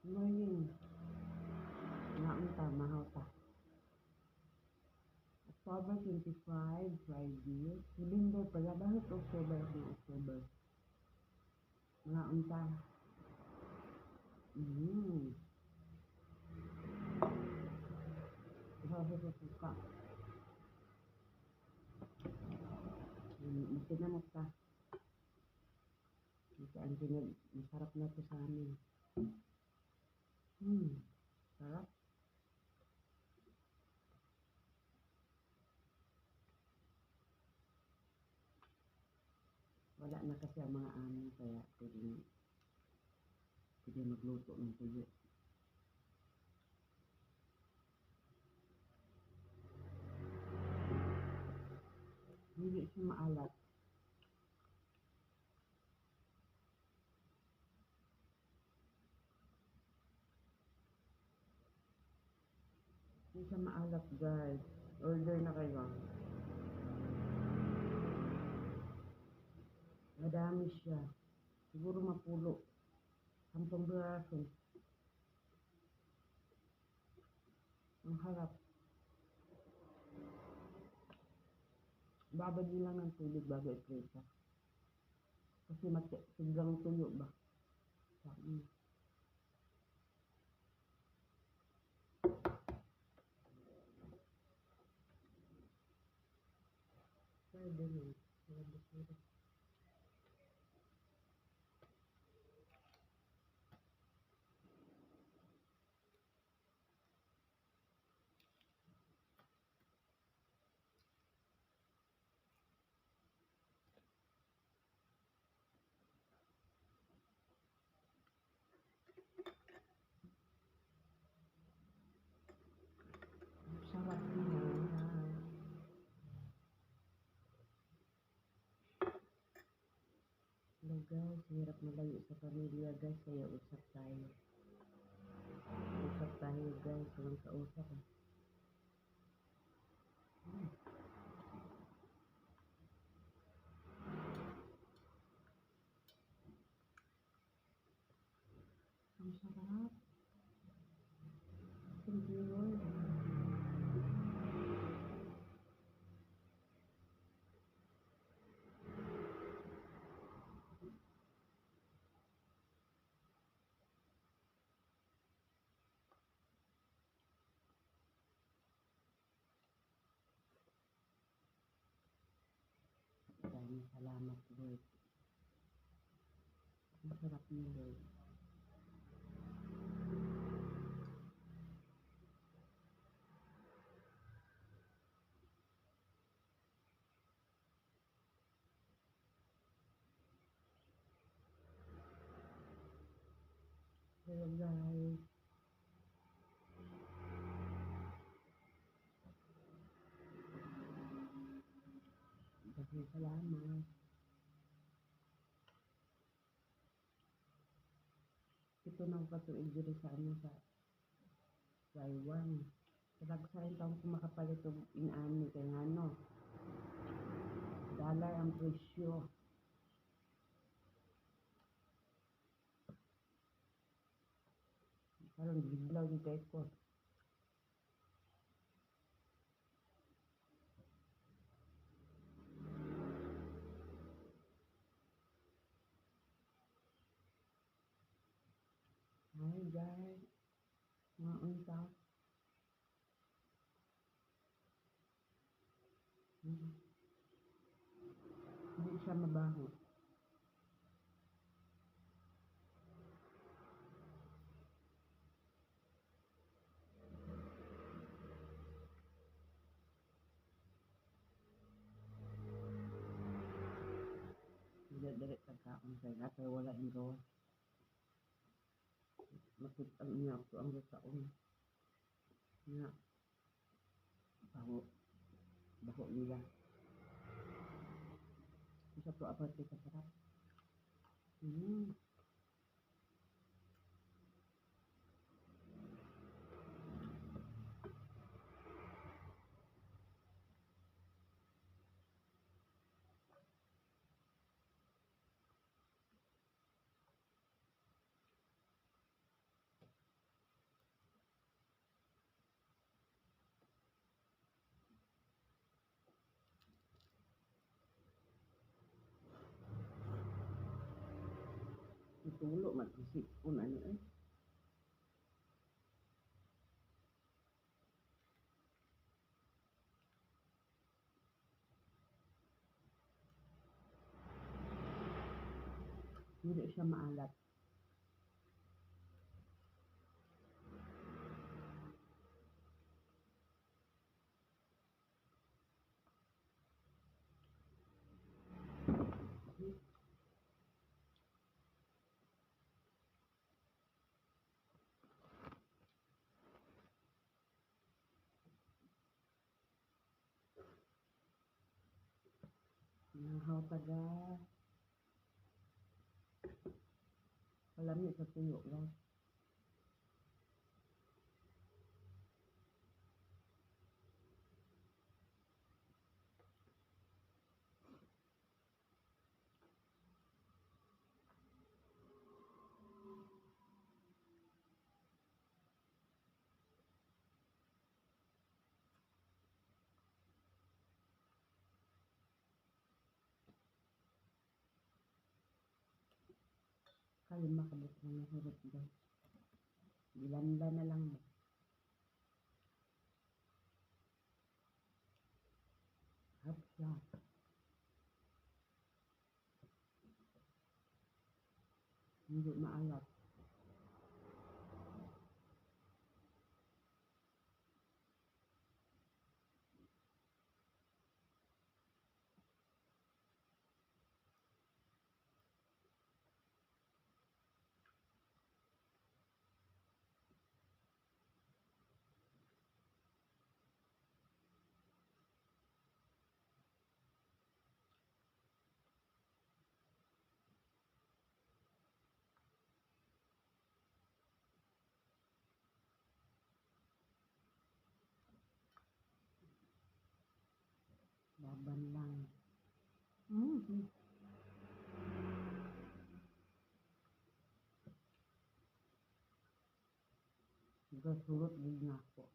Morning. Naunta, mahaw ta. October 25, Friday. November pala. Bakit October ako October? Naunta. Grabe sa suka. Masinamot ka. Kasi ang masarap na ito sa amin. Sarap. Wala na kasi ang mga amin kaya pwede magluto ng tuyo. Hindi siya maalat. Hindi siya maalat, guys. Order na kayo. Madami siya. Siguro mapulo. 10 braso. Ang harap. Babad nyo lang ng tubig bago i-presa. Kasi sobrang tuyo ba? Pwede rin. Pwede. Sarap niya. Hello guys, hirap malayo sa pamilya guys, kaya usap tayo. Usap tayo guys, walang kausap. Ang sarap. Thank you Lord. Maraming salamat Lord. Ang sarap niyo Lord. Hello guys. Maraming salamat. Ito nang patuig dito sa sa Taiwan. Kadagsahin taong kumakapalit o inani kay ano. Dollar ang presyo. Parang biglaw yung ko. Hi guys. Mga unta. Hindi siya mabaho. Dili pagkaon sa kaya wala yung gawa. Makita niya ako ang taon. Nga. Baho nila. Isa to aparte sa sarap. Tulo magsipon ano eh. Hindi siya maalat. Nahaw taga. Palamig sa tuyo lang. Kalima kabot na nahurot guys. Gilanda na lang ba? Hapsa. Hindi maalat. Laban lang. Surot din na ako.